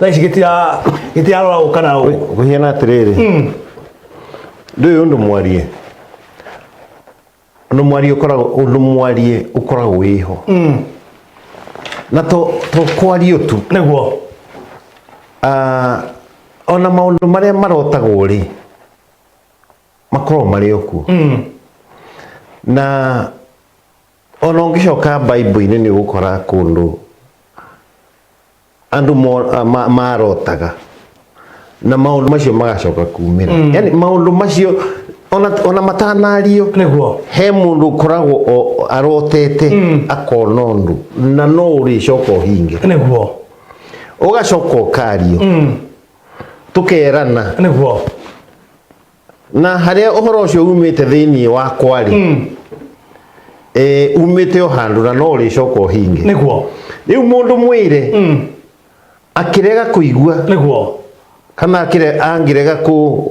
Thaa ici gĩtirarora ũũ kana ũũ. Kũhiana atĩrĩrĩ, ndũyũ ũndũ mwarie, ũndũ mwarie ũkoragwo, ũndũ mwarie ũkoragwo wĩho na to kwario tu. Ah, ona maũndũ marĩa marotagwo rĩ, makoragwo marĩ o kuo. Na ona ũngĩcoka Bible-inĩ, nĩ ũgũkora kũndũ andũ marotaga na maũndũ macio magacoka kumĩra. Yani maũndũ macio ona matanario, he mũndũ ũkoragwo arotete akona ũndũ na no ũrĩcoka ũhinge. Ũgacoka ũkario, tũkerana. Na harĩa ũhoro ũcio umĩte thĩinĩ wakwa rĩ, umĩte o handũ na no ũrĩcoka ũhinge. Rĩu mũndũ mwĩre akĩrega kũigua kana akĩre angĩrega kũ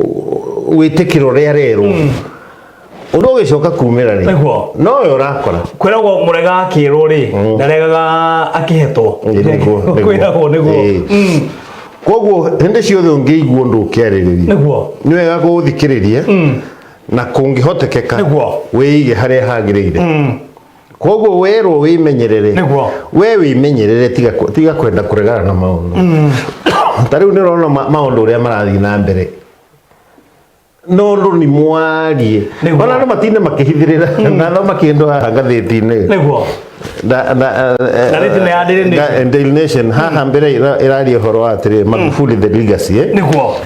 gwĩtĩkĩra ũrĩa arerwo, ũndũ ũgĩcoka kumĩra rĩ, nowe ũrakora. Kwĩragwo mũrega akĩrwo rĩ, ndaregaga akĩhetwo. Ĩ, nĩguo. Kwĩragwo nĩguo. Koguo hĩndĩ ciothe ũngĩigua ũndũ ũkĩarĩrĩria, nĩ wega gũũthikĩrĩria na kũngĩhotekeka wĩige harĩa hagĩrĩire. Koguo werwo wĩmenyerere, we wĩmenyerere, tiga kwenda kũregana na maũndũ. Ta rĩu nĩ ũrona maũndũ ũrĩa marathiĩ na mbere, no ũndũ nĩ mwarie. Ona andũ matinde makĩhithĩrĩra na no makĩndũ haha ngathĩti-inĩ. Ngathĩti nĩ ya Daily Nation. Daily Nation haha mbere ĩraria ũhoro wa atĩrĩ, Magufuli the legacy, eh?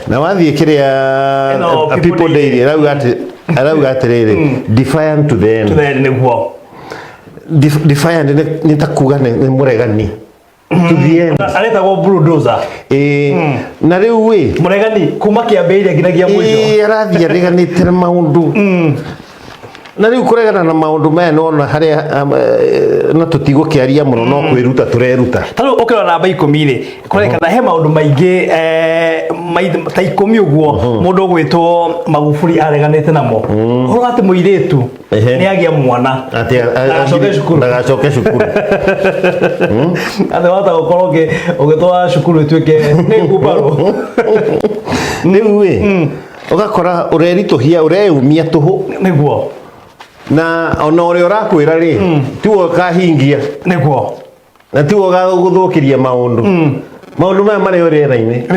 Na wathiĩ kĩrĩa Ĩno People People Daily. Daily ĩrauga atĩrĩrĩ, defiant to the end. To the end, nĩguo. Defiant nĩ ta kuga nĩ mũregani to the end. Aretagwo bulldozer. Ĩĩ, na rĩu ĩ Mũregani kuma kĩambĩrĩria nginyagia mũico. Ĩĩ, arathiĩ areganĩte na maũndũ, na rĩu kũregana na maũndũ maya nona harĩa na tũtigũkĩaria mũno, no kwĩruta tũreruta. Ta rĩu ũkĩrora namba 10 rĩ, kũrekana he maũndũ maingĩ ta 10 ũguo mũndũ ũgwĩtwo Magufuli areganĩte namo. Ũhoro atĩ mũirĩtu nĩ agĩa mwana Atĩ ndagacoke cukuru. Ndagacoke cukuru. Atĩ wahota gũkorwo ũgĩtwara cukuru ĩtuĩke nĩ ngumbarũ. Rĩu ĩ ũgakora ũreritũhia, ũreyumia tũhũ. Na ona ũrĩa ũrakwĩra rĩ, tiwe ũkahingia. Na tiwe ũgagũthũkĩria maũndũ. Maũndũ maya marĩ o rĩera-inĩ.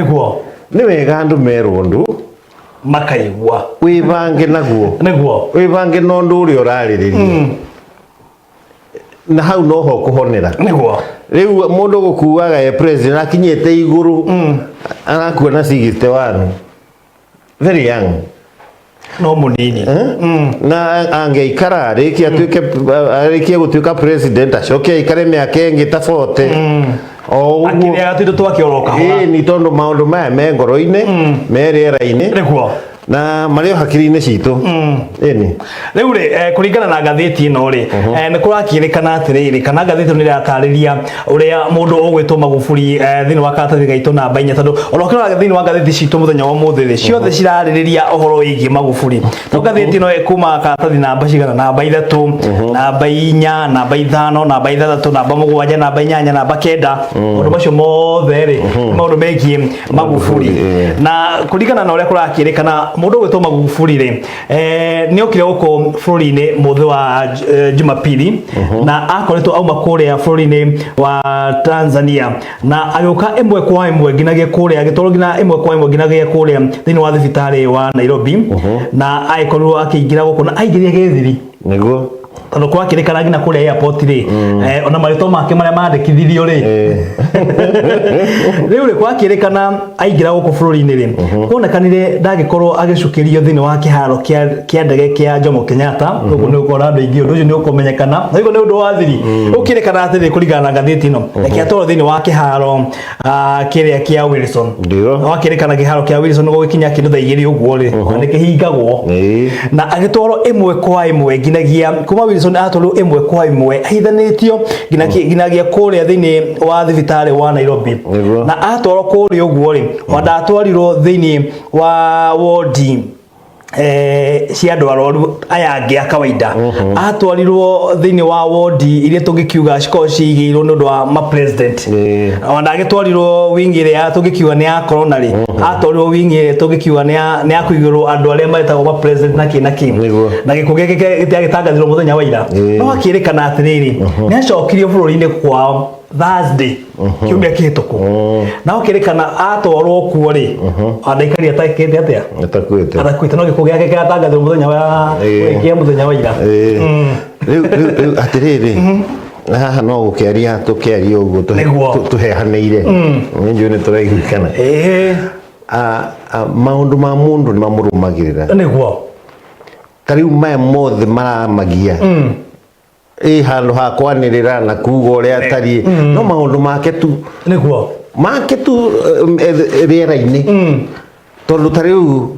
Nĩ wega andũ merwo ũndũ makaigua, wĩbange naguo. Wĩbange na ũndũ ũrĩa ũrarĩrĩria, na hau noho ũkũhonera. Rĩu mũndũ gũkuaga e president akinyĩte igũrũ, arakua na 61, very young. No mũnini. Na angĩikara arĩkie atuĩke, arĩkie gũtuĩka president, acoke aikare mĩaka ĩngĩ ta 40 o ũguo. Akĩrĩaga tũindo twake oro kahora. Ĩĩ, nĩ tondũ maũndũ maya me ngoro-inĩ, me rĩera-inĩ, na marĩ o hakiri-inĩ citũ, ĩni. Rĩu rĩ, kũringana na ngathĩti ĩno rĩ, nĩ kũrakĩrĩkana atĩrĩrĩ, kana ngathĩti ĩno nĩ ĩratarĩria ũrĩa mũndũ ũgwĩtwo Magufuli, thĩinĩ wa karatathi gaitũ namba 4, tondũ ona ũkĩrora thĩinĩ wa ngathĩti citũ mũthenya wa ũmũthĩ rĩ, ciothe cirarĩrĩria ũhoro wĩgiĩ Magufuli. To ngathĩti ĩno ĩkuma karatathi namba cigana? Namba 3, namba 4, namba 5, namba 6, namba 7, namba 8, namba 9. Maũndũ macio mothe rĩ, nĩ maũndũ megiĩ Magufuli. Na kũringana na ũrĩa kũrakĩrĩkana, mũndũ ũgwĩtwo Magufuli rĩ, nĩ okire gũkũ bũrũri-inĩ mũthĩ wa Jumapili, na akoretwo auma kũrĩa bũrũri-inĩ wa Tanzania na agĩũka ĩmwe kwa ĩmwe nginyagia kũrĩa, agĩtwarwo nginya ĩmwe kwa ĩmwe nginyagia kũrĩa thĩinĩ wa thibitarĩ wa Nairobi, na agĩkorirwo akĩingĩra gũkũ na aingĩrire gĩthiri. Tondũ kwakĩrĩkana nginya kũrĩa airport rĩ, ona marĩtwa make marĩa mandĩkithirio rĩ, rĩu rĩ, kwakĩrĩkana aingĩra gũkũ bũrũri-inĩ rĩ, kuonekanire ndangĩkorwo agĩcukĩrio thĩinĩ wa kĩharo kĩa ndege kĩa Jomo Kenyatta. Gũkũ nĩ ũkona andũ aingĩ, ũndũ ũcio nĩ ũkũmenyekana na ũguo nĩ ũndũ wa thiri. Ũkĩrĩkana atĩrĩ, kũringana na ngathĩti ĩno, reke atwarwo thĩinĩ wa kĩharo kĩrĩa kĩa Wilson. Wakĩrĩkana kĩharo kĩa Wilson gũgĩkinya kĩndũ thaa 2 ũguo rĩ, nĩ kĩhingagwo. Na agĩtwarwo ĩmwe kwa ĩmwe nginyagia kuma Wilson, atwarwo ĩmwe kwa ĩmwe ahithanĩtio nginyagia kũrĩa thĩinĩ wa thibitarĩ wa Nairobi. Na atwarwo kũrĩa ũguo rĩ, ona ndatwarirwo thĩinĩ wa wodi. Cia andũ arwaru aya angĩ a kawaida, atwarirwo thĩinĩ wa wodi iria tũngĩkiuga cikoragwo cigĩirwo nĩ ũndũ wa ma president. Ona agĩtwarirwo wing ĩrĩa tũngĩkiuga nĩ ya corona rĩ, atwarirwo wing ĩrĩa tũngĩkiuga nĩ ya kũigĩrwo andũ arĩa metagwo ma president na kĩ na kĩ. Na gĩkuũ gĩake gĩtiagĩtangathirwo mũthenya wa ira, no akĩrĩkana atĩrĩrĩ, nĩ acokirio bũrũri-inĩ kwao Thursday kiumia kĩhĩtũku, na gũkĩrĩkana atwarwo kuo rĩ, andaikarire atakĩte atĩa? Atakuĩte. Atakuĩte, no gĩkuũ gĩake kĩratangathirwo mũthenya wa kĩa mũthenya wa ira. Rĩu atĩrĩrĩ, haha no gũkĩaria tũkĩaria ũguo tũhehanĩire, nĩ njũĩ nĩ tũraiguĩkana. Maũndũ ma mũndũ nĩ mamũrũmagĩrĩra. Ta rĩu maya mothe maramagia ĩ handũ ha kwanĩrĩra na kuga ũrĩa atariĩ, no maũndũ make tu make tu rĩera-inĩ, tondũ ta rĩu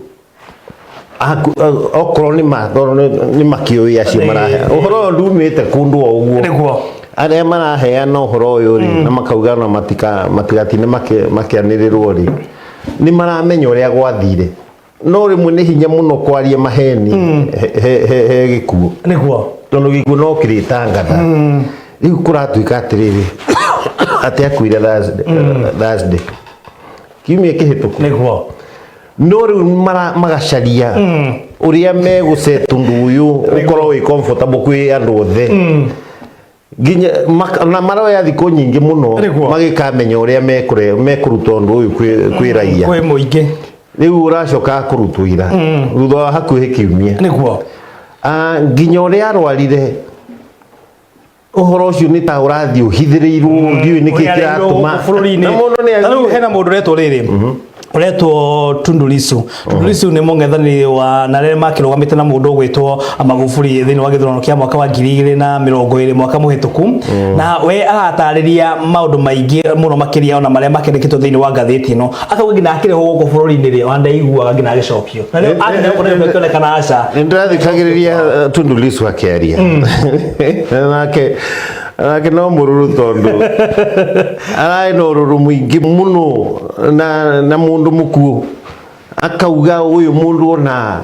okorwo nĩ ma, tondũ nĩ makĩũĩ acio marahe ũhoro ũyũ ndumĩte kũndũ o ũguo. Arĩa maraheana ũhoro ũyũ rĩ, na makauga na matigatinde makĩanĩrĩrwo rĩ, nĩ maramenya ũrĩa gwathire, no rĩmwe nĩ hinya mũno kwaria maheni he gĩkuũ, tondũ gĩkuũ no kĩrĩtangatha. Rĩu kũratuĩka atĩrĩrĩ, atĩ akuire Thursday kiumia kĩhĩtũku. No rĩu magacaria ũrĩa megũceta ũndũ ũyũ ũkorwo wĩ comfortable kwĩ andũ othe, nginya na maroya thikũ nyingĩ mũno magĩkamenya ũrĩa mekũruta ũndũ ũyũ kwĩ raia, kwĩ mũingĩ. Rĩu ũracoka kũrutwo ira thutha wa hakuhĩ kiumia. Nginya ũrĩa arwarire, ũhoro ũcio nĩ ta ũrathiĩ ũhithĩrĩirwo, ndiũĩ nĩkĩ kĩratũma. Bũrũri-inĩ. Na mũndũ nĩ Ta rĩu hena mũndũ ũretwo rĩrĩ, ũretwo Tundu Lissu. Tundu Lissu nĩ mũng'ethanĩri wa na arĩa makĩrũgamĩte na mũndũ ũgwĩtwo Magufuli thĩinĩ wa gĩthurano kĩa mwaka wa 2020, mwaka mũhĩtũku, na we aratarĩria maũndũ maingĩ mũno makĩria ona marĩa makĩandĩkĩtwo thĩinĩ wa ngathĩti ĩno, akauga nginya akĩrĩhwo gũkũ bũrũri-inĩ rĩ, ona ndaiguaga nginya agĩcokio, na rĩu akinya gũkũ nĩguo kĩonekana aca. Nĩ ndĩrathikagĩrĩria Tundu Lissu akĩaria, nake no mũrũrũ, tondũ ararĩ na ũrũrũ mũingĩ mũno na mũndũ mũkuũ, akauga ũyũ mũndũ ona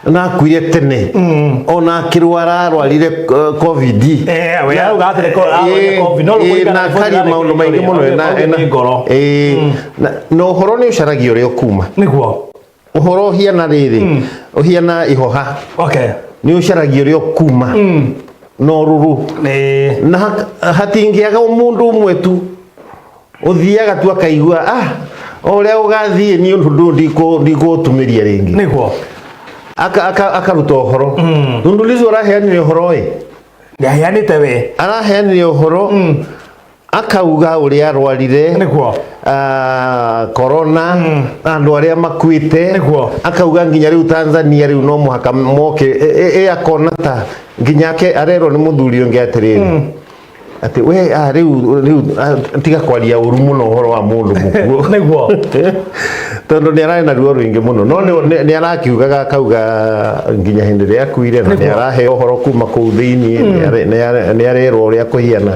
na akuire tene, ona akĩrwara arwarire COVID. We arauga atĩrĩ, arwarire COVID, no rĩu na kũringana na akaria riboti maũndũ maingĩ mũno. Auge nĩ ngoro. Na ũhoro nĩ ũcaragia ũrĩa ũkuma. Ũhoro ũhiana rĩrĩ, ũhiana ihoha, nĩ ũcaragia ũrĩa ũkuma na ũrũrũ, na hatingĩaga mũndũ ũmwe tu ũthiaga tu akaigua o ũrĩa ũgathiĩ, niĩ ũndũ ndikũũtumĩria rĩngĩ. Akaruta ũhoro. Tundu Lissu araheanire ũhoro ĩ. Ndaheanĩte we. Araheanire ũhoro, akauga ũrĩa arwarire corona, andũ arĩa makuĩte. Akauga nginya rĩu Tanzania rĩu no mũhaka moke akona ta nginya ake arerwo nĩ mũthuri ũngĩ atĩrĩrĩ, atĩ we rĩu tiga kwaria ũru mũno ũhoro wa mũndũ mũkuũ, tondũ nĩ ararĩ na ruo rũingĩ mũno, no nĩ arakiugaga, akauga nginya hĩndĩ ĩrĩa akuire, na nĩ araheo ũhoro kuma kũu thĩinĩ, nĩ arerwo ũrĩa kũhiana.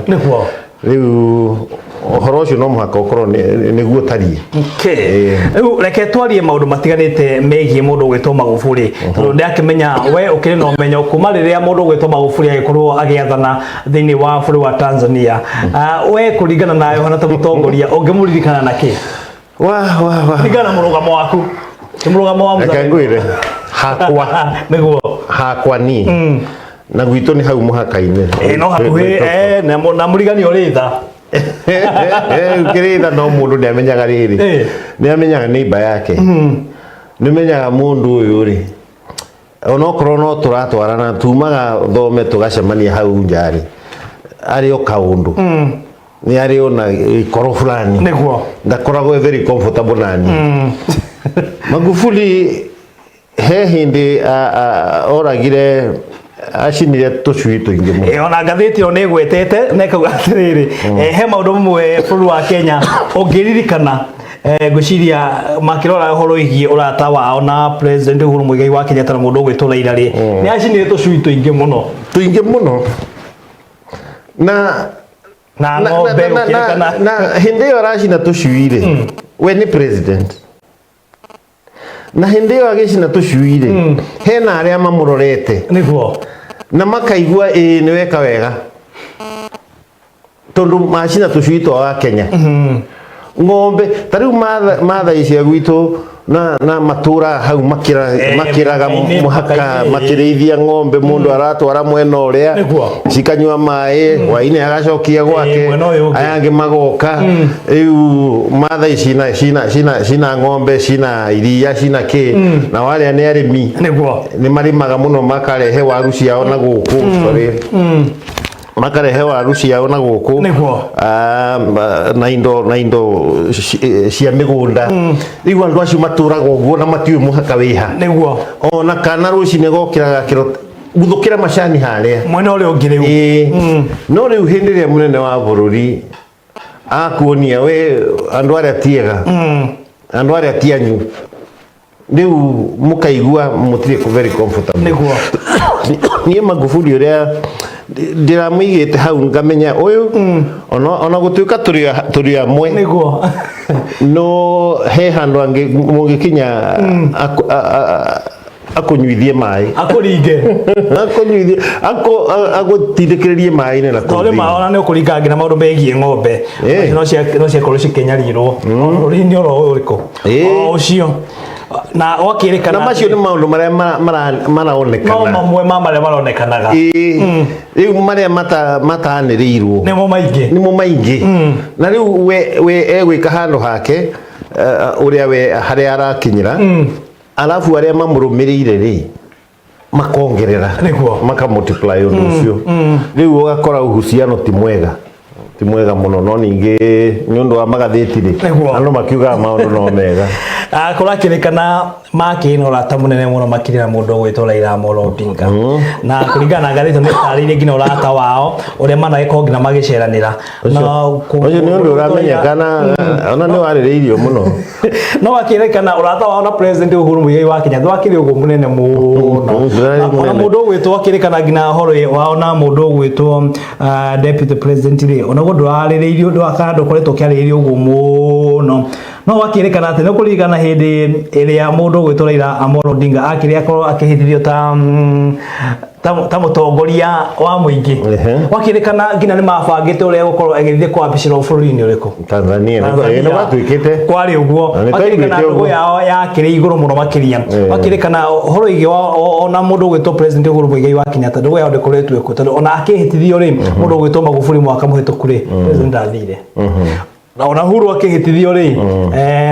Rĩu ũhoro ũcio no mũhaka ũkorwo nĩguo ũtariĩ. Okay. Rĩu reke twarie maũndũ matiganĩte megiĩ mũndũ ũgwĩtwo Magufuli, tondũ ndakĩmenya we ũkĩrĩ na ũmenyo kuma rĩrĩa mũndũ ũgwĩtwo Magufuli agĩkorwo agĩathana thĩinĩ wa bũrũri wa Tanzania. We kũringana nawe ũhana ta mũtongoria, ũngĩmũririkana na kĩ? Wa wa wa. Kũringana na mũrũgamo waku. Nĩ mũrũgamo wa Reke mũzalendo. ngwĩre hakwa, hakwa niĩ na gwitũ nĩ hau mũhaka-inĩ. No hakuhĩ na mũrigani ũrĩ tha. Kĩrĩtha, no mũndũ nĩ amenyaga rĩrĩ, nĩ amenyaga neighbor yake, nĩ menyaga mũndũ ũyũ rĩ, onokorwo no tũratwarana, tumaga thome tũgacemania hau nja rĩ, arĩ o kaũndũ nĩ arĩ ona ikoro fulani, ndakoragwo e very comfortable nani. Magufuli he hĩndĩ oragire, acinire tũcui tũingĩ mũno. Ona ngathĩti ĩyo nĩ ĩgwetete na ĩkauga atĩrĩrĩ, he maũndũ mamwe bũrũri wa Kenya ũngĩririkana, ngwĩciria makĩrora ũhoro wĩgiĩ ũrata wao na President Uhuru Muigai wa Kenyatta na mũndũ ũgwĩtwo Raila rĩ, nĩ acinire tũcui tũingĩ mũno. Tũingĩ mũno na na ng'ombe ũkĩrĩkana. Na hĩndĩ ĩyo aracina tũcui rĩ, we nĩ president. Na hĩndĩ ĩyo agĩcina tũcui rĩ, hena arĩa mamũrorete na makaigua ĩĩ nĩ weka wega, tondũ macina tũcui twa Kenya. Ng'ombe ta rĩu Maathai cia gwitũ na matũra hau makĩra makĩraga mũhaka-inĩ, mũhaka mũhaka-inĩ. Makĩrĩithia ng'ombe, mũndũ aratwara mwena ũrĩa cikanyua maĩ, hwainĩ agacokia gwake, mwena ũyũ ũngĩ. Aya angĩ magoka. Rĩu Maathai cina ng'ombe, cina iria, cina kĩ, nao arĩa nĩ arĩmi nĩ marĩmaga mũno, makarehe waru ciao na gũkũ, sorry, makarehe waru ciao na gũkũ. Ah, na indo cia mĩgũnda. Rĩu andũ acio matũraga ũguo na matiũĩ mũhaka wĩha. Ona kana rũcinĩ gokĩraga kĩro guthũkĩra macani harĩa mwena ũrĩa ũngĩ rĩu. Ĩĩ. No rĩu hĩndĩ ĩrĩa mũnene wa bũrũri akuonia we andũ arĩa tiega, andũ arĩa ti anyu, rĩu mũkaigua mũtirĩ very comfortable. Niĩ Magufuli ũrĩa ndĩramũigĩte hau, ngamenya ũyũ ona gũtuĩka tũrĩ amwe, no he handũ angĩ mũngĩkinya akũnyuithie maĩ. Akũringe. Akũnyuithie, agũtindĩkĩrĩrie maĩ-inĩ na tondũ kũu ma thĩinĩ. Ona nĩ ũkũringa nginya maũndũ megiĩ ng'ombe no ciakorwo cikĩnyarirwo bũrũri-inĩ oro ũrĩkũ o ũcio na gwakĩrĩkana. Na macio nĩ maũndũ marĩa no maronekana. Mamwe ma marĩa maronekanaga. Ĩĩ. Rĩu marĩa matanĩrĩirwo nĩmo maingĩ. Nĩmo maingĩ. Na rĩu we egwĩka handũ hake, ũrĩa we harĩa arakinyĩra, alafu arĩa mamũrũmĩrĩire rĩ makongerera, maka multiply ũndũ ũcio. Rĩu ũgakora uhusiano ti mwega, ti mwega mũno, no ningĩ nĩ ũndũ wa magathĩti rĩ, andũ makiugaga maũndũ no mega. Ah, kũrakĩrĩkana makĩrĩ na ũrata mũnene mũno makĩria na mũndũ ũgwĩtwo Raila Amolo Odinga, na kũringana na ngathĩti nĩ ĩtarĩirie nginya ũrata wao ũrĩa managĩkorwo nginya magĩceranĩra. Na ũcio nĩ ũndũ ũramenyekana, ona nĩ warĩrĩirio mũno. No akĩrĩkana ũrata wao na President Uhuru Muigai wa Kenyatta wakĩrĩ ũguo mũnene mũno. Ndũrarĩ Na ona mũnene. mũndũ ũgwĩtwo, akĩrĩkana nginya ũhoro wao na mũndũ ũgwĩtwo deputy president rĩ, onaguo ndũrarĩrĩirio, kana ndũkoretwo ũkĩarĩrĩrio ũguo mũno, no wakĩrĩkana atĩ nĩ kũririkana hĩndĩ ĩrĩa mũndũ ũgwĩtwo Raila Amolo Odinga akĩrĩ akorwo akĩhĩtithio ta mũtongoria wa mũingĩ. Wakĩrĩkana nginya nĩ mabangĩte ũrĩa egũkorwo agĩthiĩ kwambicĩrwo bũrũri-inĩ ũrĩkũ. Tanzania nĩ gwatuĩkĩte. Kwarĩ ũguo. Na nĩ wakĩrĩkana twaiguĩte ndũgũ ũguo. Yao yakĩrĩ igũrũ mũno makĩria. Wakĩrĩkana ũhoro wĩgiĩ ona mũndũ ũgwĩtwo President Uhuru Muigai wa Kenyatta, ndũgũ yao ndĩkoretwo ĩkuo, tondũ ona akĩhĩtithio rĩ, mũndũ ũgwĩtwo Magufuli mwaka mũhĩtũku rĩ, president ndathire, na ona Uhuru akĩhĩtithio rĩ,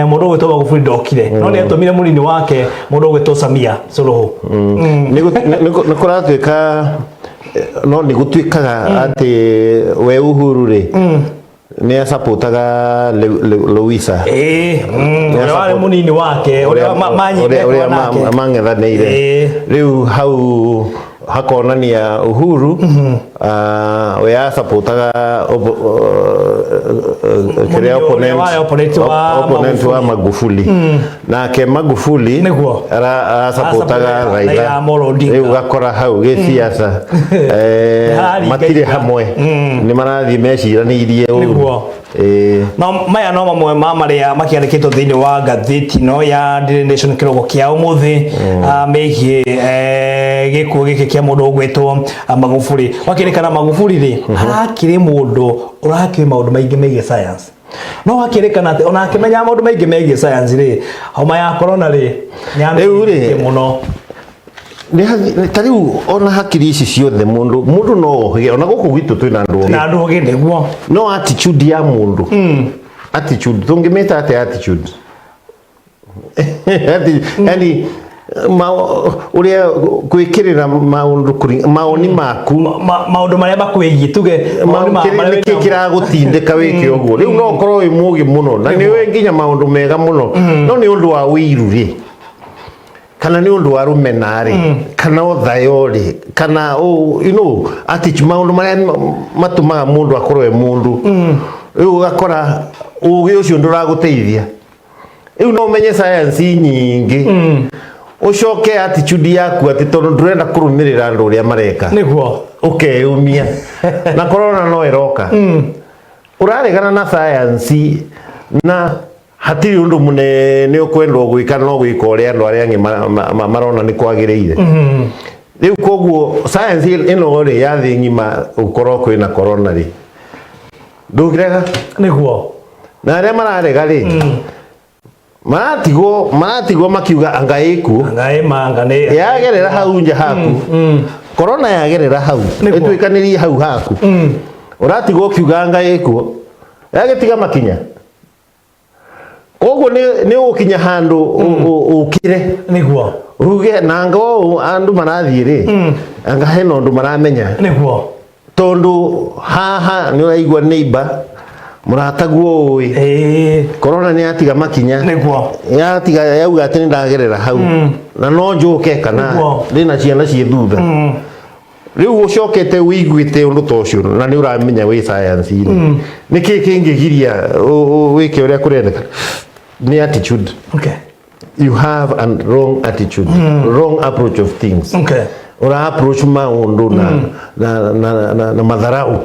mũndũ ũgwĩtwo Magufuli ndokire, no nĩ atũmire mũnini wake, mũndũ ũgwĩtwo Samia Suluhu. Nĩ kũratuĩka, no nĩ gũtuĩkaga atĩ we Uhuru rĩ, nĩ acapotaga Louisa. Ĩĩ, ũrĩa warĩ mũnini wake, ũrĩa manyitĩte ũrĩa nake. Mang'ethanĩire. Rĩu hau hakonania Uhuru we acapotaga kĩrĩa Mũnini ũrĩa opponent warĩ opponent wa opponent wa Magufuli, nake Magufuli aracapotaga Aracapotaga Raila. Raila Amolo Odinga. Rĩu ũgakora hau gĩciaca Nĩhararingainga. matirĩ hamwe, nĩ marathiĩ meciranĩirie ũru. No maya no mamwe ma marĩa makĩandĩkĩtwo thĩinĩ wa ngathĩti no ya Daily Nation kĩroko kĩa ũmũthĩ, megiĩ gĩkuũ gĩkĩ kĩa mũndũ ũgwĩtwo Magufuli. Wakĩrĩkana Magufuli rĩ, arakĩrĩ mũndũ ũrakĩũĩ maũndũ maingĩ megiĩ science, no wakĩrĩkana atĩ ona akĩmenya maũndũ maingĩ megiĩ science rĩ, homa ya corona rĩ, Rĩu rĩ, nĩ mũno. Ta rĩu ona hakiri ici ciothe, mũndũ no ohĩge, ona gũkũ gwitũ twĩna andũ na ogĩ. Andũ ogĩ, nĩguo. No attitude ya mũndũ, attitude tũngĩmĩta atĩa? Attitude, yani ũrĩa gwĩkĩrĩra maũndũ mawoni maku. Maũndũ marĩa makwĩgiĩ, tuge mawoni marĩa nĩkĩ wĩnamo. Kĩragũtindĩka wĩke ũguo? Rĩu no ũkorwo wĩ mũgĩ mũno na nĩ ũĩ nginya maũndũ mega mũno, no nĩ ũndũ wa ũiru rĩ, kana nĩ ũndũ wa rũmena rĩ, kana ũthayo rĩ, kana attitude, maũndũ marĩa matũmaga mũndũ akorwo e mũndũ. Rĩu ũgakora ũgĩ ũcio ndũragũteithia. Rĩu no ũmenye science nyingĩ, ũcoke attitude yaku atĩ tondũ ndũrenda kũrũmĩrĩra andũ ũrĩa mareka, ũkeyumia na corona no ĩroka, ũraregana na science na Hatirĩ ũndũ mũnene ũkwendwo gwĩka no gwĩka ũrĩa andũ arĩa angĩ marona nĩ kwagĩrĩire. Rĩu koguo science ĩno rĩ ya thĩ ng'ima, gũkorwo kwĩna corona rĩ, ndũngĩrega. Na arĩa mararega rĩ, maratigwo makiuga anga ĩkuo. Anga ĩma, anga nĩ Yagerera hau nja haku, corona yagerera hau, ĩtuĩkanĩrie hau haku, ũratigwo ũkiuga anga ĩkuo, yagĩtiga makinya. Koguo nĩ ũgũkinya handũ ũkire, uge nanga ũũ andũ marathiĩ rĩ, anga hena ũndũ maramenya, tondu haha nĩ ũraigua neighbor mũrataguo ũĩ corona nĩ yatiga makinya, yatiga yauga atĩ nĩ ndagerera hau na no njũke kana ndĩna ciana ciĩ thutha. Rĩu ũcokete wĩiguĩte ũndũ ta ũcio na nĩ ũramenya wĩ science-inĩ, nĩ kĩĩ kĩngĩgiria wĩke ũrĩa kũrendeka? Nĩ attitude. You have a wrong attitude, wrong approach of things. Ũra approach maũndũ na matharau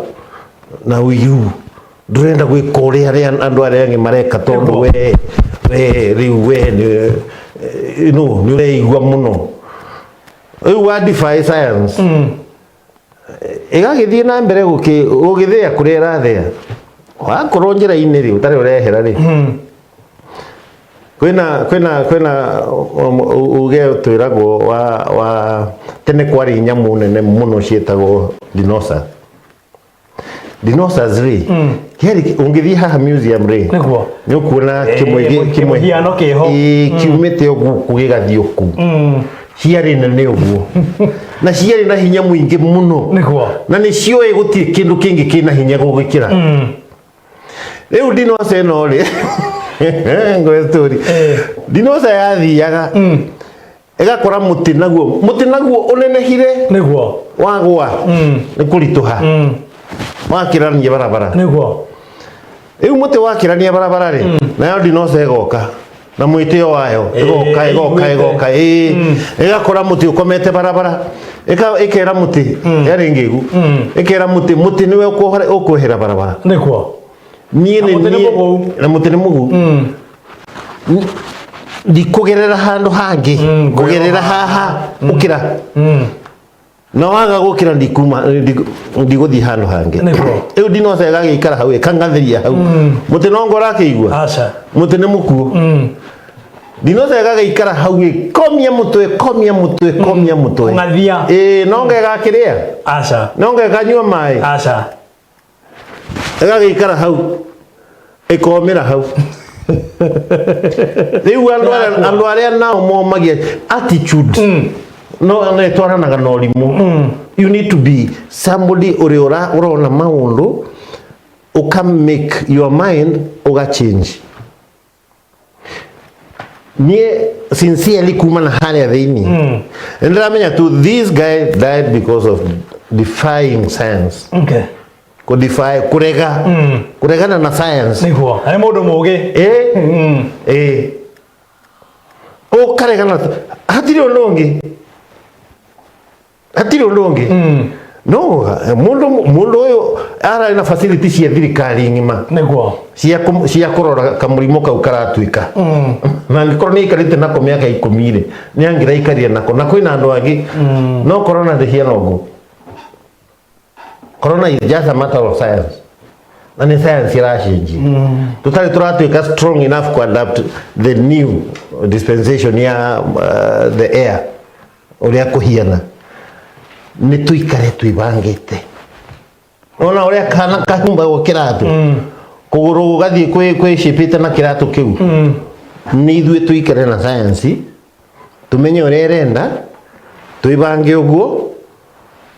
na ũiru, ndũrenda gwĩka ũrĩa andũ arĩa angĩ mareka, tondũ we rĩu we nĩ no nĩ ũreigua mũno. Rĩu wa defy science, ĩgagĩthiĩ na mbere gũgĩthĩa kũrĩa ĩrathĩa. Wakorwo njĩra-inĩ rĩ, ũtarĩ ũrehera rĩ, kwĩna uge twĩragwo wa tene kwarĩ nyamũ nene mũno ciĩtagwo dinosaur. Dinosaurs rĩ, kĩarĩ ũngĩthiĩ haha museum rĩ, nĩ ũkuona kĩmwe kĩmwe kĩmũhiano kĩho. Ĩĩ, kiumĩte ũguo gĩgathiĩ ũkũ. Ciarĩ nene ũguo na ciarĩ na hinya mũingĩ mũno, na nĩ cioĩ gũtirĩ kĩndũ kĩngĩ kĩna hinya gũgĩkĩra. Rĩu dinosaur ĩno rĩ, ngwe story. Dinosaur yathiaga ĩgakora mũtĩ, naguo mũtĩ naguo ũnenehire, wagwa nĩ kũritũha, wakĩrania barabara. Rĩu mũtĩ wakĩrania barabara rĩ, nayo dinosaur ĩgoka na mwĩtĩo wayo, ĩgoka, ĩgoka, ĩiguĩte. Ĩgoka, ĩĩ, ĩgakora mũtĩ ũkomete barabara, ĩkera mũtĩ, yarĩ ngĩgu, ĩkera mũtĩ, mũtĩ nĩwe ũkwehera barabara. Niĩ Na nĩ mũtĩ nĩ niĩ- mũgũu. Na mũtĩ nĩ mũgũu. Ndikũgerera handũ hangĩ, ngũgerera haha. Ũkĩra, na waga gũkĩra, ndikuma, ndigũthiĩ handũ hangĩ. Rĩu dinosaur ĩgagĩikara hau, ĩkangathĩria hau mũtĩ, nongo ũrakĩigua. Aca. Mũtĩ nĩ mũkuũ. Dinosaur ĩgagĩikara hau, ĩkomia mũtwe, ĩkomia mũtwe, ĩkomia mũtwe. Kũng'athia. Ĩĩ, nonga ĩgakĩrĩa? Aca. Nonga ĩkanyua maĩ? Aca. Ĩgagĩikara hau, ĩkomĩra hau. Rĩu andũ arĩa nao momagia attitude no no ĩtwaranaga na ũrimũ. You need to be somebody ũrĩa ũrona maũndũ, ũka make your mind, ũga change. Niĩ sincerely, kuma na harĩa thĩinĩ, nĩ ndĩramenya tu this guy died because of defying science. Kudefy, kurega, kuregana na science. Nĩ mũndũ mũgĩ. Ĩ, ũkaregana, hatirĩ ũndũ ũngĩ, hatirĩ ũndũ ũngĩ. No mũndũ ũyũ ararĩ na facility cia thirikari ng'ima cia kũrora kamũrimũ kau karatuĩka, na angĩkorwo nĩ aikarĩte nako mĩaka 10 rĩ, nĩ angĩraikarire nako na kwĩna andũ angĩ. No corona ndĩhiana ũguo. Corona is just a matter of science, na nĩ science ĩracenjia. Tũtarĩ tũratuĩka strong enough to adapt the new dispensation ya the air ũrĩa kũhiana. Nĩ tũikare twĩbangĩte, ona ũrĩa kana kahumbagwo kĩratũ, kũgũrũ gũgathiĩ kwĩcĩpĩte na kĩratũ kĩu. Nĩ ithuĩ tũikare na science, tũmenye ũrĩa ĩrenda, twĩbange ũguo,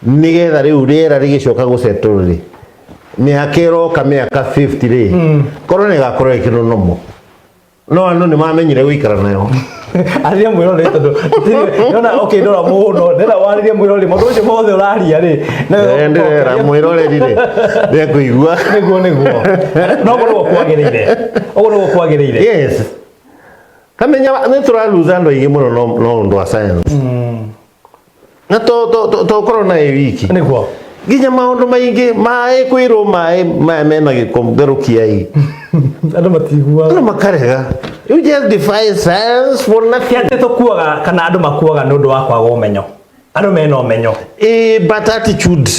nĩgetha rĩu rĩera rĩgĩcoka gũsettle rĩ, mĩaka ĩroka, mĩaka 50 rĩ, korwo nĩ ĩgakorwo ĩkĩrĩ normal. No andũ nĩ mamenyire gũikara nayo. Arĩria mwĩroreri, tondũ ndona ũkĩndora mũno, ndĩrenda warĩrie mwĩroreri maũndũ macio mothe ũraria rĩ. Ndĩrera mwĩroreri rĩ, ndekũigua. Nĩguo no ũguo nĩguo kwagĩrĩire, ũguo nĩguo kwagĩrĩire. Yes, kamenya nĩ tũraluza andũ aingĩ mũno no ũndũ wa science na to corona ĩ wiki. Nginya maũndũ maingĩ, maĩ kwĩrwo maĩ maya mena gĩko therũkiai. Andũ matiguaga. Andũ makarega. You just defy science for nothing. Ti atĩ tũkuaga kana andũ makuaga nĩ ũndũ wa kwaga ũmenyo. Andũ mena ũmenyo. Ĩĩ, but attitude.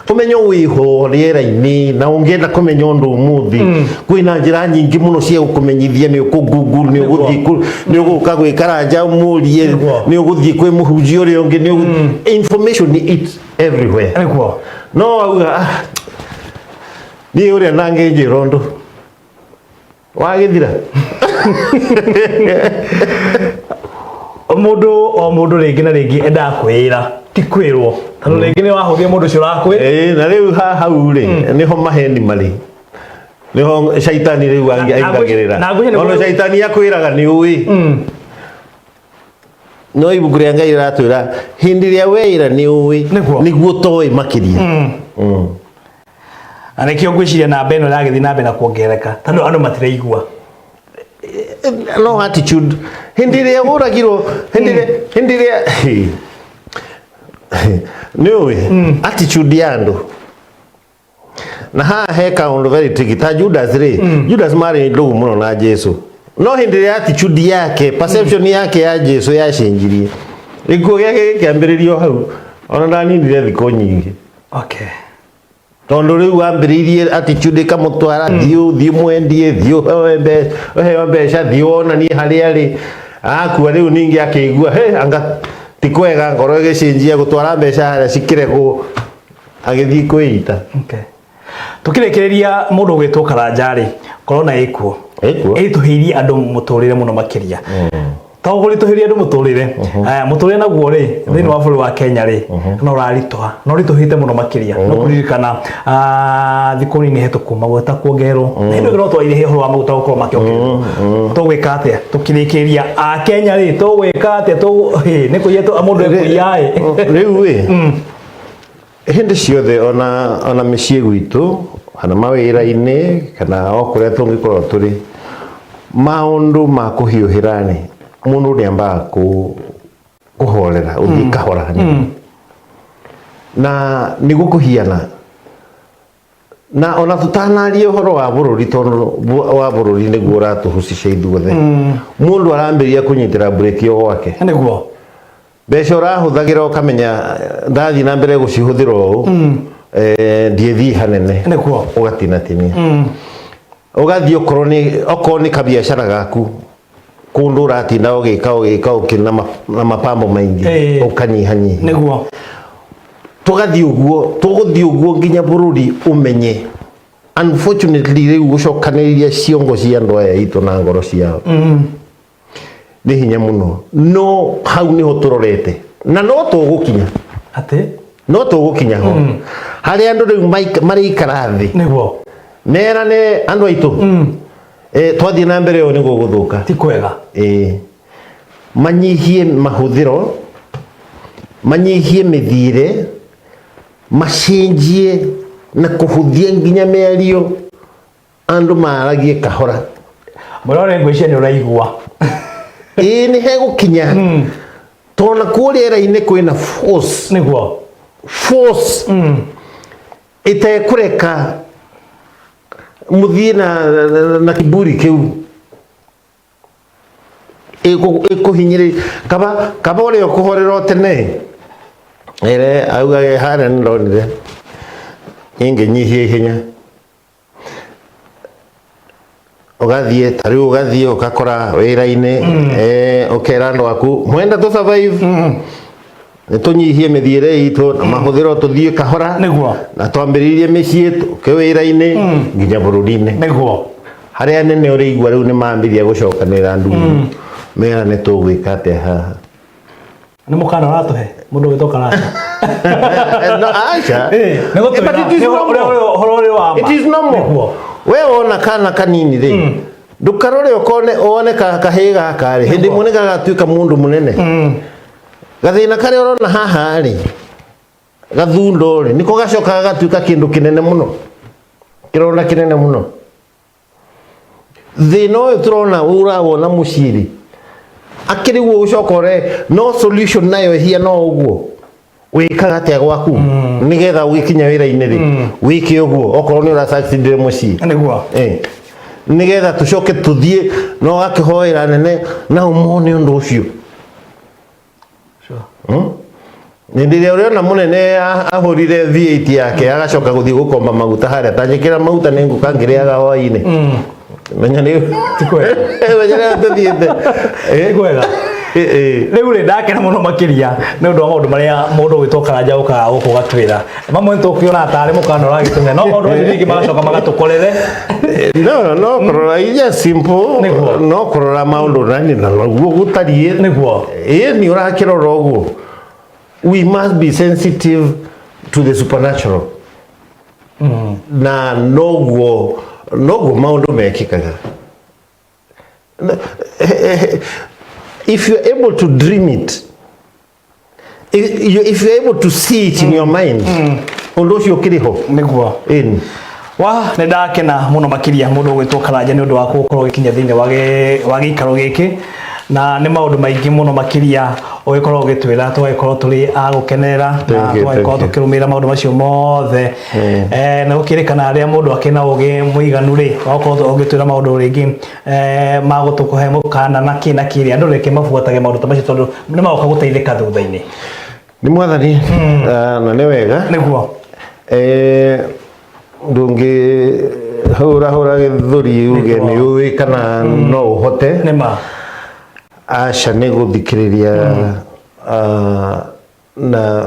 Ũmenyo wĩho rĩera-inĩ na ũngĩenda kũmenya ũndũ ũmũthĩ kwĩna njĩra nyingĩ mũno cia gũkũmenyithia. Nĩ ũkũ Google, nĩ ũgũthiĩ nĩ ũgũka gwĩ Karanja ũmũrie, nĩ ũgũthiĩ kwĩ mũhunjia ũrĩa ũngĩ, nĩ information it's everywhere. No auga, "Ah, niĩ ũrĩa ndangĩnjĩra ũndũ wagĩthira." Mũndũ o mũndũ rĩngĩ na rĩngĩ endaga kwĩĩra, ti kwĩrwo, tondũ rĩngĩ nĩ wahũthia mũndũ ũcio ũrakwĩ. Ĩĩ, na rĩu haha hau rĩ, nĩho maheni marĩ, nĩho caitani rĩu aingagĩrĩra. Na ngwĩciria Ona caitani akwĩraga nĩ ũĩ, no ibuku rĩa Ngai rĩratwĩra hĩndĩ ĩrĩa weĩra nĩ ũĩ, nĩguo toĩ makĩria. Na nĩkĩo ngwĩciria namba ĩno ĩragĩthiĩ na mbere na kuongerereka, tondũ andũ matiraigua. No attitude, hĩndĩ ĩrĩa ũragirwo, hĩndĩ ĩrĩa nĩ ũĩ attitude ya andũ. Na haha he kaũndũ very tricky, ta Judas rĩ, Judas marĩ ndũgũ mũno na Jesu, no hĩndĩ ĩrĩa attitude yake, perception yake ya Jesu yacenjirie, gĩkuũ gĩake gĩkĩambĩrĩrio hau. Ona ndaninire thikũ nyingĩ. Tondũ rĩu wambĩrĩirie attitude ĩkamũtwara, thiĩ thiĩ mwendie, thiĩ ũheo mbeca, thiĩ wonanie harĩa arĩ. Akua rĩu ningĩ akĩigua he anga ti kwega, ngoro ĩgĩcenjia, gũtwara mbeca harĩa cikĩregwo, agĩthiĩ kwĩita. Okay. Tukĩrĩkĩrĩria, mũndũ ũgwĩtwo Karanja rĩ, corona ĩkuo. Ĩkuo. Ĩritũhĩirie andũ mũtũrĩre mũno makĩria. To kũritũhĩria andũ mũtũrĩre, mũtũrĩre naguo rĩ, thĩinĩ wa bũrũri wa Kenya rĩ, no ũraritũha, no ũritũhĩte mũno makĩria. No kũririkana thikũ nini hetũku maguta kuongererwo, na hĩndĩ ĩyo no twarire ũhoro wa maguta gũkorwo makĩongererwo. Tũgwĩka atĩa tũkĩrĩkĩrĩria a Kenya rĩ, tũgwĩka atĩa? Nĩ kũiya mũndũ ekũiya ĩ? Rĩu ĩ, hĩndĩ ciothe ona mĩciĩ gwitũ kana mawĩra-inĩ kana o kũrĩa tũngĩkorwo tũrĩ, maũndũ ma kũhiũhĩra rĩ, mũndũ nĩ ambaga kũhorera, ũthiĩ kahora hanini na nĩguo kũhiana. Na ona tũtanaria ũhoro wa bũrũri, tondũ wa bũrũri nĩguo ũratũhucica ithuothe, mũndũ arambĩrĩria kũnyitĩra mburĩki o gwake. Mbeca ũrahũthagĩra ũkamenya ndathiĩ na mbere gũcihũthĩra ũũ, ndiĩthiĩ hanene. Ũgatinatinia, ũgathiĩ okorwo nĩ kabiacara gaku kũndũ ũratinda ũgĩka ũgĩka ũkĩ na mapambo maingĩ, ũkanyihanyihia. Tũgathiĩ ũguo, tũgũthiĩ ũguo nginya bũrũri ũmenye. Unfortunately, rĩu gũcokanĩrĩria ciongo cia andũ aya aitũ na ngoro ciao nĩ hinya mũno, no hau nĩho tũrorete na no tũgũkinya. Atĩ? No tũgũkinya ho harĩa andũ rĩu marĩikara thĩ, merane, andũ aitũ, twathiĩ na mbere ũũ nĩ gũgũthũka. Ti kwega. Ĩĩ, manyihie mahũthĩro, manyihie mĩthiĩre, macenjie na kũhũthia nginya mĩario, andũ maragie kahora. Mũrore, ngwĩciria nĩ ũraigua. Ĩĩ, nĩ hegũkinya, tondũ nakuo rĩera-inĩ kwĩna force. Force ĩtekũreka mũthiĩ na kiburi kĩu, ĩkũhinyĩrĩria. Kaba ũrĩa ũkũhorera o tene ere augage harĩa nĩ ndonire ingĩnyihia ihenya. Ũgathiĩ ta rĩu, ũgathiĩ ũgakora wĩra-inĩ, ũkera andũ aku, mwenda tũ survive, nĩ tũnyihie mĩthiĩre itũ na mahũthĩro, tũthiĩ kahora, na twambĩrĩirie mĩciĩ, tũke wĩra-inĩ, nginya bũrũri-inĩ, harĩa nene ũrĩigua rĩu nĩ mambĩrĩria gũcokanĩrĩra ndundu, mera nĩ tũgwĩka atĩa haha. Nĩ mũkana ũratũhe mũndũ ũgwĩtwo Karanja? No, aca. Nĩ gũtwĩra- But it is nĩ normal. ũhoro ũrĩ wa ma. It is normal. We wona kana kanini rĩ, ndũkarore ũkone wone kahĩĩ gaka rĩ, hĩndĩ ĩmwe nĩ gagatuĩka mũndũ mũnene. Gathĩna karĩa ũrona haha rĩ, gathundo rĩ, nĩko gacokaga gagatuĩka kĩndũ kĩnene mũno, kĩronda kĩnene mũno. Thĩna ũyũ tũrona ũrawona mũciĩ rĩ, akĩrĩ guo ũcoka ũre no solution nayo ĩhiana o ũguo. Wĩkaga atĩa gwaku nĩgetha ũgĩkinya wĩra-inĩ rĩ, wĩke ũguo okorwo nĩ ũrasacidire mũciĩ? Nĩgetha tũcoke tũthiĩ na ũgakĩhoera nene nao mone ũndũ ũcio. Hĩndĩ ĩrĩa ũrĩona mũnene ahũrire V8 yake, agacoka gũthiĩ gũkomba maguta harĩa, ta njĩkĩra maguta nĩ ngũka ngĩrĩaga hwainĩ, menya nĩ Ti kwega. Menya nĩ tũthiĩte. Ti kwega. Rĩu rĩ, ndakena mũno makĩria nĩ ũndũ wa maũndũ marĩa mũndũ ũgwĩtwo Karanja ũkaga gũkũ ũgatwĩra. Mamwe nĩ tũkĩona tarĩ mũkana ũragĩtũmĩa, no maũndũ macio ningĩ magacoka magatũkorere. No kũrora iria simple. No kũrora maũndũ na nĩ na naguo gũtariĩ. Ĩĩ, nĩ ũrakĩrora ũguo. We must be sensitive to the supernatural, na noguo maũndũ mekĩkaga. If you're able to dream it, if you're able to see it in your mind, ũndũ ũcio ũkĩrĩ ho. Ĩni. Wa nĩ ndakena mũno makĩria, mũndũ ũgwĩtwo Karanja, nĩ ũndũ wa gũkorwo ũgĩkinya thĩinĩ wa gĩikaro gĩkĩ, na nĩ maũndũ maingĩ mũno makĩria ũgĩkorwo ũgĩtwĩra, tũgagĩkorwo tũrĩ a gũkenerera na Thank you, tũgagĩkorwo thank you. tũkĩrũmĩrĩra maũndũ macio mothe. Na gũkĩrĩkana arĩa mũndũ akĩna ũgĩ mũiganu rĩ, wakorwo ũgĩtwĩra maũndũ rĩngĩ ma gũtũkũhe mũkana na kĩ na kĩrĩa, andũ reke mabuatage maũndũ ta macio tondũ nĩ magoka gũteithĩka thutha-inĩ. Nĩ mwathani. Ah, na nĩ wega. Ndũngĩ hũra hũra gĩthũri uge nĩ ũĩ kana no ũhote. Nĩ ma. Aca, nĩ gũthikĩrĩria, ah, na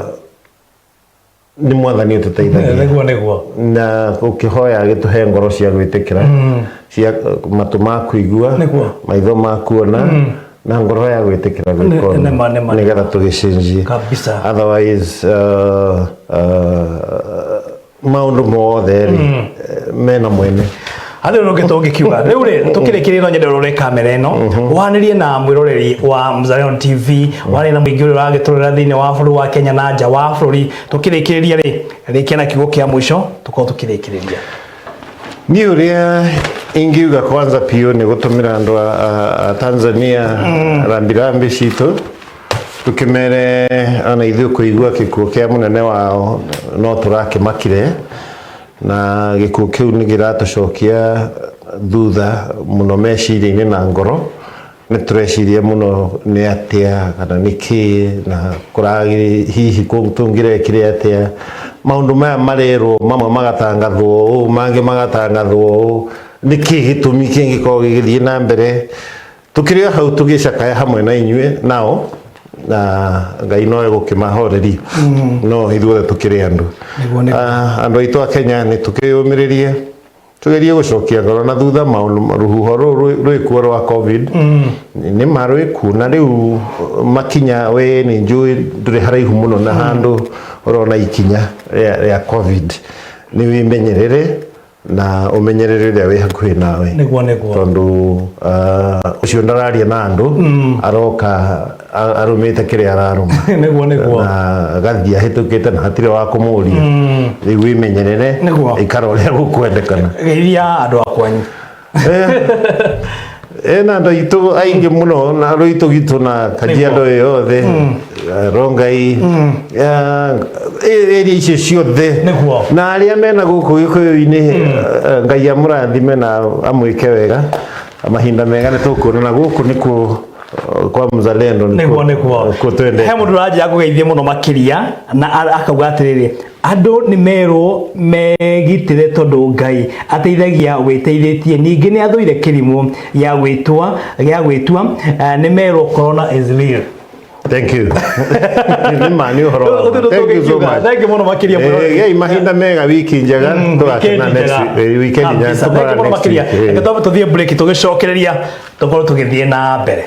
nĩ mwathani ũtũteithagia. Nĩguo nĩguo. Na ũkĩhoya agĩtũhe ngoro cia gwĩtĩkĩra, cia matũ ma kũigua, maitho ma kuona, na ngoro ya gwĩtĩkĩra gwĩka ũndũ, Nĩma, nĩma. nĩgetha tũgĩcenjie. Otherwise maũndũ mothe rĩ, mena mwene. Harĩ ũndũ ũngĩ tũngĩkiuga rĩu rĩ, tũkĩrĩkĩrĩria, no nyende ũrore kamera ĩno, wanĩrie na mwĩroreri wa Mzalendo TV, warĩrie na mũingĩ ũrĩa ũragĩtũrora thĩinĩ wa bũrũri wa Kenya na nja wa bũrũri. Tũkĩrĩkĩrĩria rĩ, rĩkia na kiugo kĩa mũico, tũkorwo tũkĩrĩkĩrĩria. Niĩ ũrĩa ingiuga kwanza piũ nĩ gũtũmĩra andũ a Tanzania rambirambi citũ, tũkĩmere ona ithuĩ kũigua gĩkuũ kĩa mũnene wao no tũrakĩmakire, na gĩkuũ kĩu nĩ kĩratũcokia thutha mũno meciria-inĩ na ngoro. Nĩ tũreciria mũno nĩ atĩa kana nĩ kĩĩ na kũragĩ hihi tũngĩrekire atĩa. Maũndũ maya marerwo, mamwe magatangathwo ũũ, mangĩ magatangathwo ũũ, nĩ kĩĩ gĩtũmi kĩngĩkorwo gĩgĩthiĩ na mbere? Tũkĩrĩ o hau tũgĩcakaya hamwe na inyuĩ nao, na Ngai no egũkĩmahoreria, no ithuothe tũkĩrĩ andũ. Nĩguo, nĩguo. Ah, andũ aitũ a Kenya, nĩ tũkĩyũmĩrĩrie, tugerie gũcokia ngoro na thutha. Maũndũ rũhuho rũrũ rwĩkuo rwa COVID nĩ ma rwĩkuo, na rĩu makinya we nĩ njũĩ ndũrĩ haraihu mũno na handũ ũrona ikinya rĩa COVID. Nĩ wĩmenyerere na ũmenyerere ũrĩa wĩ hakuhĩ nawe. Nĩguo nĩguo. Tondũ ũcio ndararia na andũ, aroka arũmĩte kĩrĩa ararũma. Nĩguo nĩguo. Na agathiĩ ahĩtũkĩte na hatirĩ wa kũmũria. Rĩu wĩmenyerere. Ikara ũrĩa gũkwendekana. Geithia andũ a kwanyu. Ena andũ aitũ aingĩ mũno na rũitũ gitũ na Kajiado yothe, Rongai, area icio ciothe. Na arĩa mena gũkũ Gĩkũyũ-inĩ, Ngai amũrathime na amwĩke wega, mahinda mega. Nĩ tũkuonana gũkũ nĩkuo kwa Mzalendo. Nĩguo nĩguo. Kuo twendete. He mũndũ ũranjĩra kũgeithie mũno makĩria na akauga atĩrĩrĩ, andũ nĩ merwo megitĩre tondũ Ngai ateithagia wĩteithĩtie, ningĩ nĩ athũire kĩrimũ gĩa gwĩtua. Nĩ merwo corona is real. Thank you. Nĩ ma, nĩ ũhoro wa ma. Ũndũ Thank you so tũngĩkiuga. much. Thank you mũno makĩria mũno. Gĩai mahinda mega, wiki njega, tũgakena Weekend next njega. week. Weekend njega. Kabisa. Thank you tũkorana mũno next makĩria. week. Reke twambe tũthiĩ break, tũgĩcokereria tũkorwo tũgĩthiĩ na mbere.